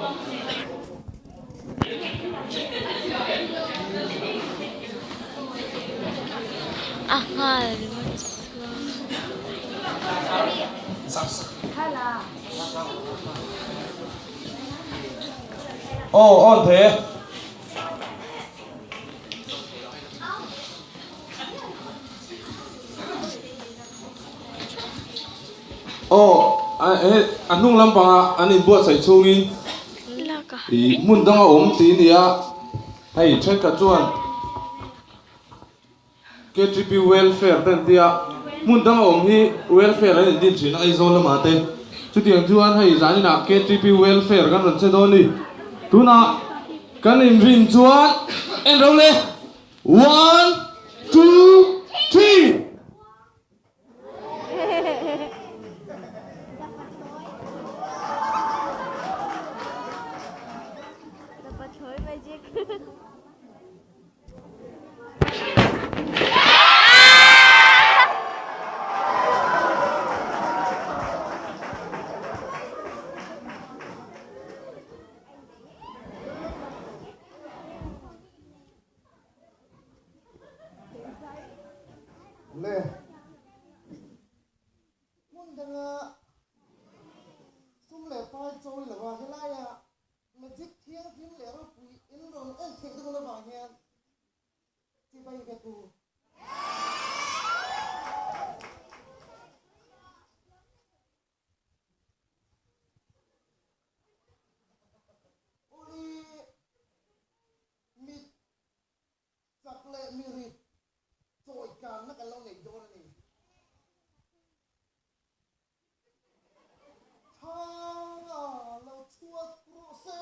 A nghal ringawt chuan. Aw awn thei e. Aw he a hnung lampanga an inbuatsaih chhungin ih hmun danga awm tih a ni a, hei thenkhat chuan KTP welfare te an ti a, hmun danga awm hi welfare an indin thin a Aizawl lamah te, chutiang chuan hei zaninah KTP welfare kan rawn che dawn a ni. Tunah kan inrin chuan en ro le, one two three. Le hmun danga sum leh pai chawi lova helaia magic thianghlim leh ropui in rawn en theih dawn avang hian chibai vek u. Uli mit chak leh mirit chawi kanna kan lo nei dawn a ni. Thanga lo chhuat rawh se.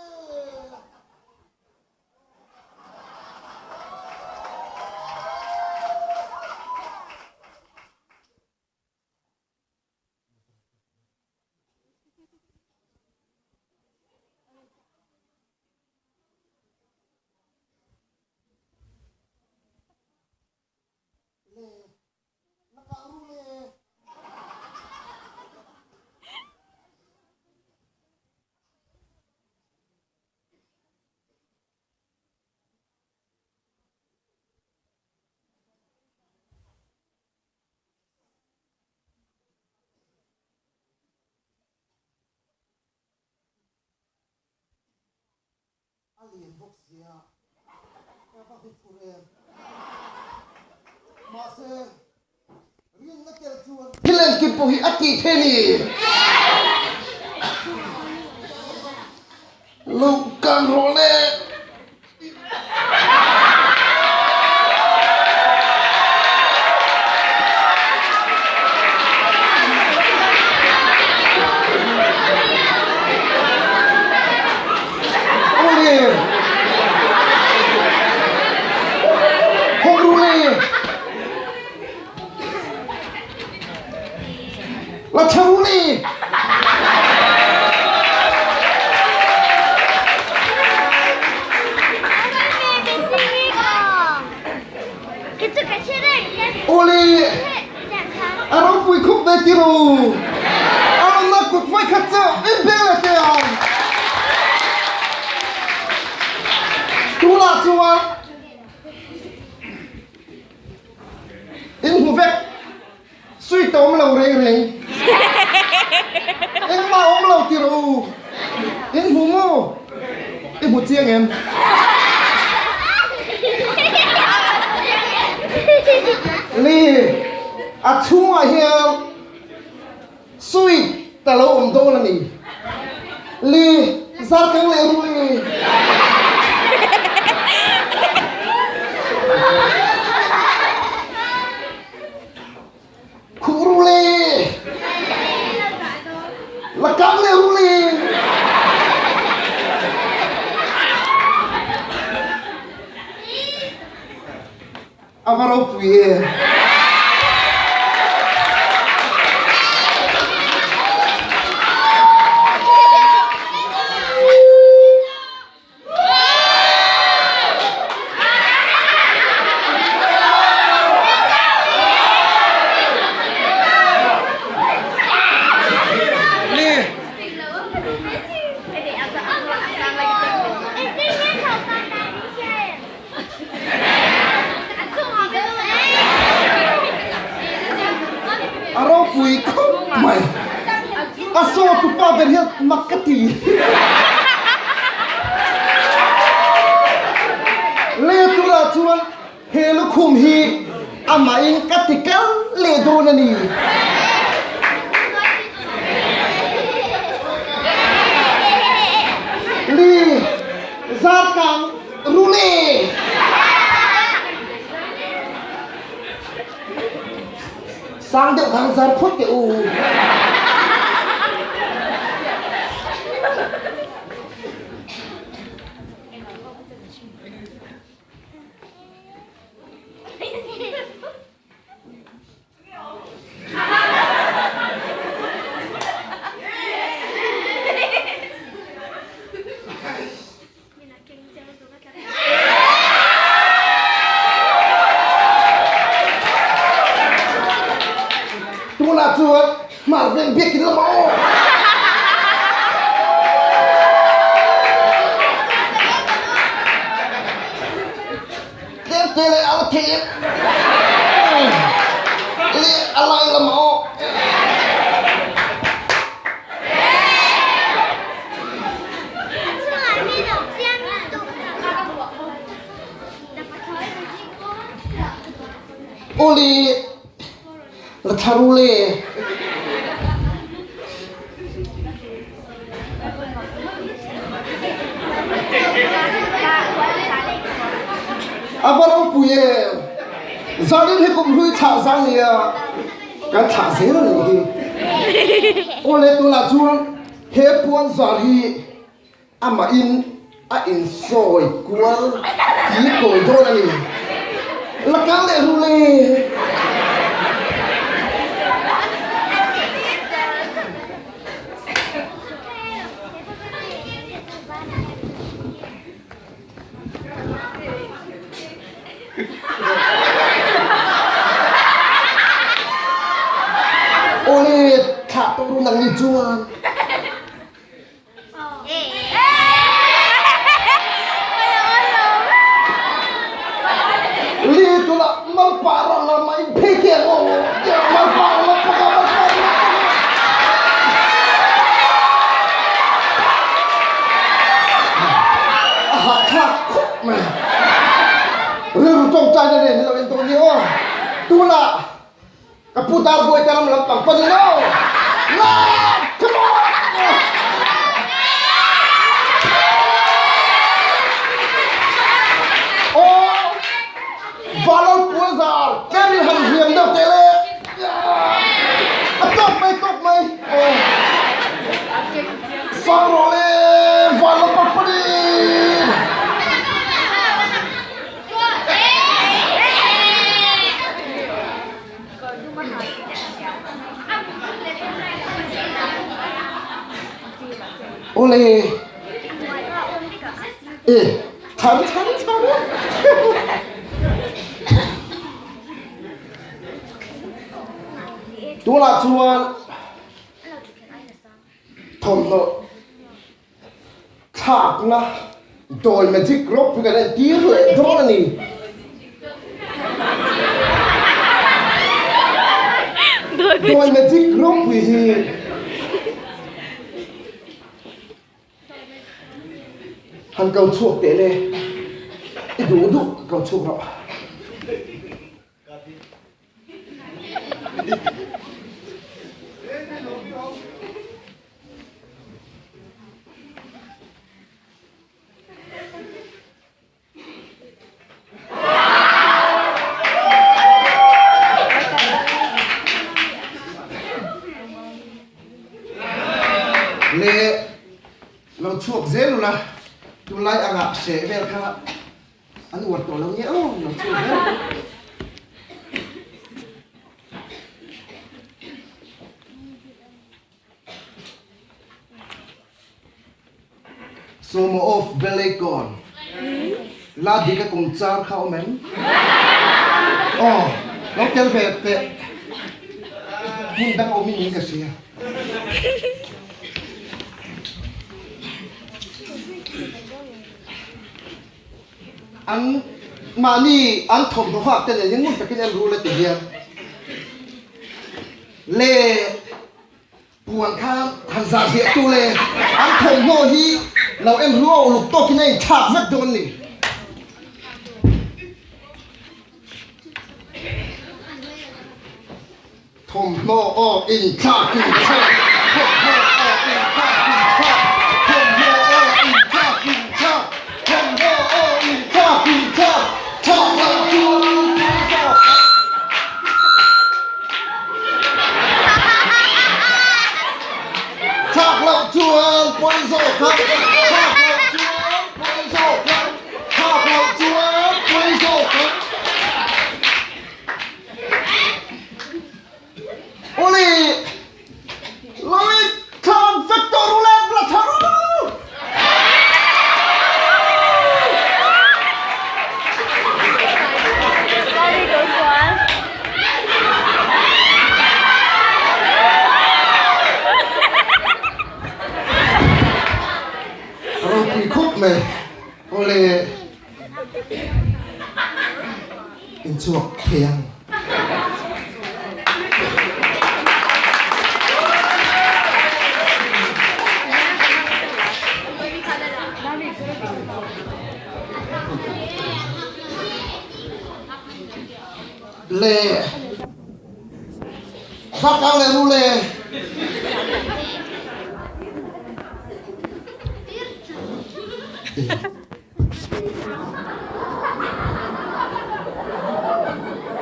Le na kah ru le. A lian bawk sia, ka va hu phur em. Mahse, rinna tel chuan thil engkim pawh hi a tih theih a ni. Lo kang rawh le. La Charuli! Uli! A ropui khup ve ti ru! A rawn kut vawi khat chu in beng leh teh ang! Tunah chuan in hmu vek! Sweet a awm lo reng reng. Engmah a awm lo ti rawh u. In hmu maw? I hmu chiang em? Li, a chhungah hian sweet a lo awm dawn a ni. Li, zar kang leh ru li. Khuh ru le! La kang le ru le! A va ropui e! Ropui khawp mai. A sawtupa ber hian mak ka ti. Le turah chuan he lukhum hi amahin ka ti kal leh dawn a ni. Li zarkang rule. Sang deuh khan zar phawt teh u. Tunah chuan hmar veng biakin lamah aw. Tlem te leh a la thei em? Leh a lai lamah aw. Uli la thlaru le. A va ropui em! Zanin hi kum hlui thlah zan nia kan thlah zel a nih hi. Awle tunah chuan he puan zar hi Amahin a insawi kual ti kawi dawn a ni. La kal leh ru le. Awle, thlah tawh ru nang ni chuan. Litula malpara lama in phei te ang aw malpara lam paka malpara lam paka a hahthlak khawp mai rilru tawngtaina nen ni lo en tawh ni aw tuna Ka pu tar buai te ram lampang pawn in aw. Love! Come on! Aw! Valor puazar tlem in han hliam deuh teh le. A tawk mai tawk mai. Aw. Sang rawh le van lampang pawn in. Awle e thar thar thar tunah chuan thawmhnaw Thlakna dawi magic ropui kan entir leh dawn a ni. Dawi magic ropui hi han ko chhuak teh le, i duh duh ko chhuak rawh. Le lo chhuak zel ula tunlai angah hreh vel kha An uar tawh lo nge aw lo chu zel. Somo of Belekon. La dika kong char kha awm em? Aw, lo tel ve teh. Hmun dang awm in ka hria. An mahni an thawmhnaw hak te nen hian ngun takin en rul a ti hian. Le puan kha han zah hliah tu le an thawmhnaw hi lo en ruau uluk tawkin a inthlak vek dawn ni. Thawmhnaw aw inthlak inthlak Thawmhnaw aw inthlak inthlak Thawmhnaw aw inthlak inthlak Thawmhnaw aw inthlak inthlak Thlak loh chuan pawisa Thlak loh chuan pawisa kha Thlak loh chuan pawisa kha Thlak loh chuan pawisa kha Uli Loic thlan vek tawh ru le la tha ru. Ropui khawp mai. Awle. Inchhuak thei ang. Le Vak ang le ru le.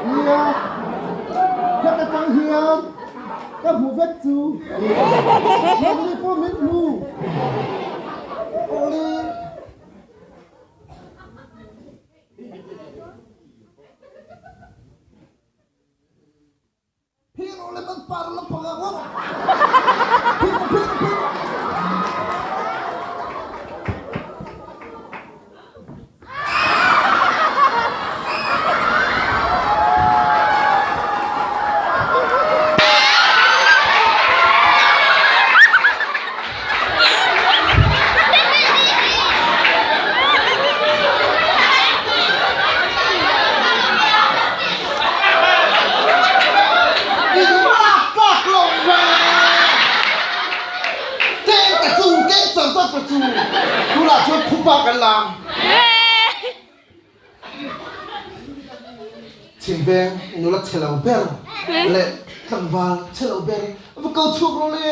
Nia, heta tang hian ka hmu vek chu. Nangni pawh min hmu. Awle. Phir le man par lampang ah ngawt. Phir phir phir. Inlak tlak lo ve! Keng ta chu, keng char char ta chu, tunah chuan phupa kan la. Chhimveng nula chhe lo ber leh tlangval chhe lo ber va ko chhuak rawh le.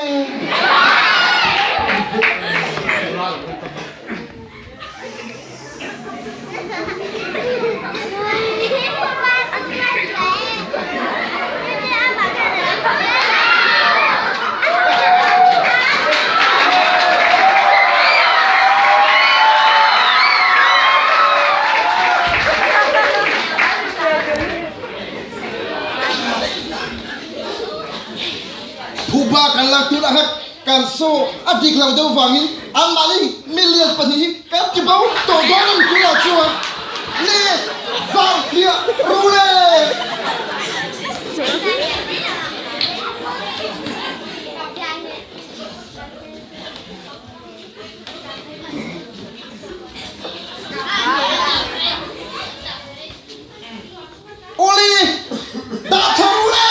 Phuba kan lak tunah khan kan saw a dik lo deuh vangin anmahni million pahnih hi kan ti bo tawh dawn a ni tunah chuan le zar hliah ru le. Uli dah tha ru le.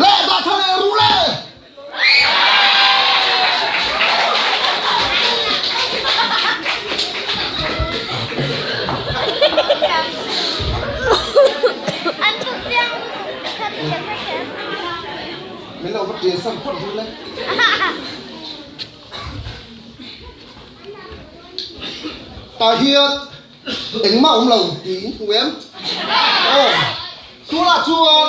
Le dah tha le ru le. Min lo va ṭian sam phawt ru le. Tah hian Engmah awm lo tiin hmu em? Aw, tunah chuan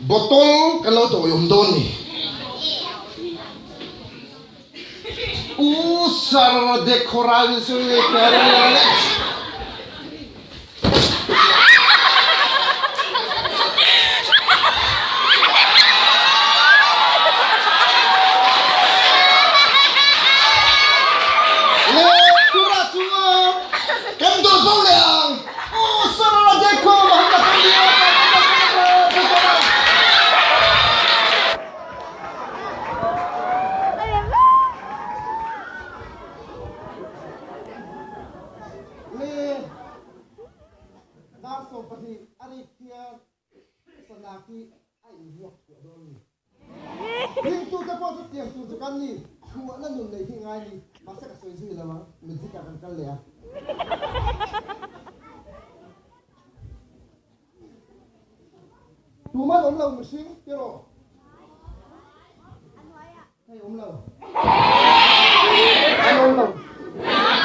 bottle kan lo tawiawm dawn ni. U sar decoration pawh chu tiang tur chu kan ni, chhuahna nun neih hi ngai ni. Mahse ka sawi zui lo ang, magic ah kan kal leh a. Tuman awm lo mihring ti rawh. Hei awm lo. An awm lo.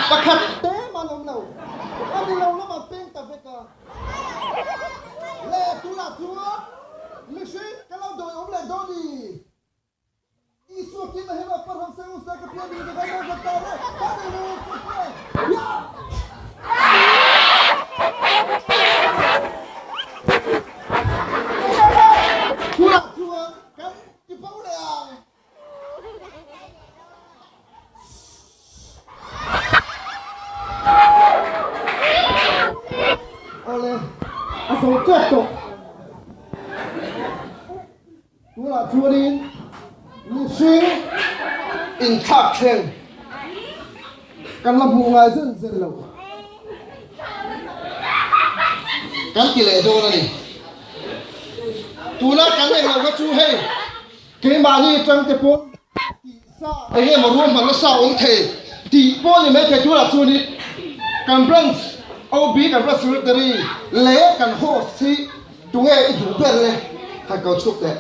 Pakhat te mah an awm lo. A ni lo lamah peng ta vek a. Le tunah chuan mihring ka lo dawi awm leh dawn ni. Isua kin a hema parham se usta ka pian ding ka dai zat ta le. Ka ni lo chu pe. Ya! Tunah chuan kan Ti bo leh ang. Awle, a zo tep tawh. Tunah chuanin mihring inthlak thleng kan la hmuh ngai zen zen lo. Kan ti leh dawn a ni. Tuna kan eng lo kha chu hei keimahni atang te pawh tih sa eng emaw ruahmanna sa awm thei tih pawh ni mai thei tunah chuan hi kan branch OB kan branch secretary leh kan host hi tunge i duh ber le han ko chhuak teh.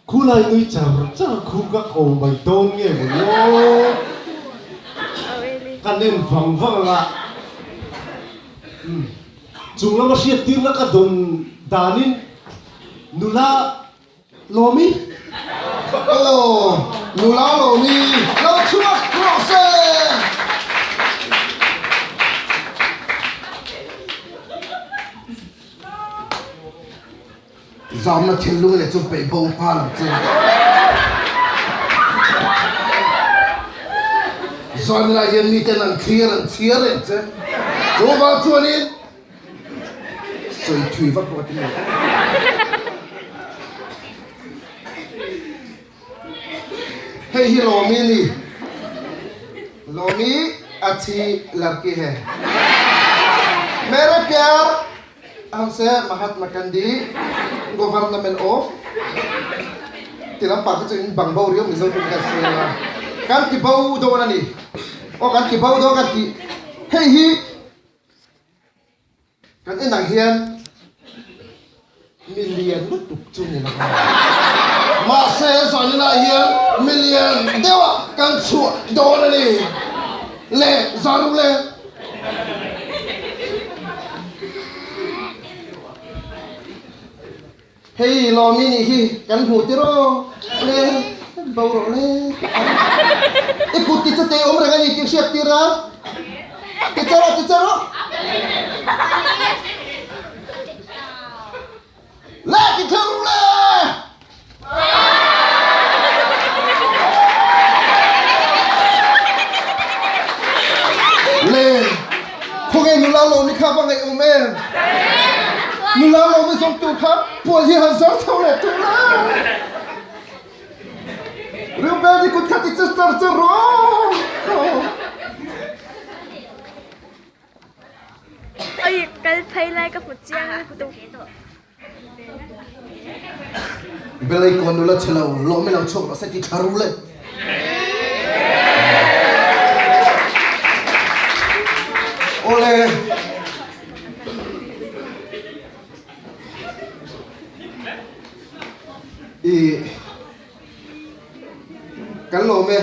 Khulai nui char char khu ka ko mai dawn nge maw ni aw. Kan en vang vang ang a. Umm chung lama hriat tirna ka dawn danin nula Lawmi. Aw nula Lawmi lo chhuak rawh se. Zamna thinlung leh chu peih bo nghal ang che. Zanlai hian miten an thlir an chhiar reng che. Chuvang chuanin sawi thui vak pawh ka ti lo. Hei hi Lawmi a ni. Lawmi a thi larki hai. Mere pyar Hamse Mahatma Gandhi Government of ti lampang kha chu in bang bo riau Mizo tun kan sawi anga kan ti bo dawn a ni. Aw kan ti bo dawn kan ti hei hi kan en ang hian mi lian lutuk chu ni lo a mahse zaninah hian mi lian deuh ah kan chhuah dawn a ni le zaru le. Hei lawmi nih hi kan hmuh tiraw le bo rawh le i kut ti chu tei awm reng a ni tih hriat tir a ti che rawh ti che rawh le ti che ru le. Le khawnge nula lawmi kha va ngaih awm em? Nula lawmi zawng tur kha puan hi han zar chho leh tur la. Reuben i kut kha ti che char char rawh. Oi kal phei lai ka hmu chiang lutuk. Belei kawn nula che lo, lawm i lo chhuak rawh se ti thla ru le. Awle. I kan lawm e.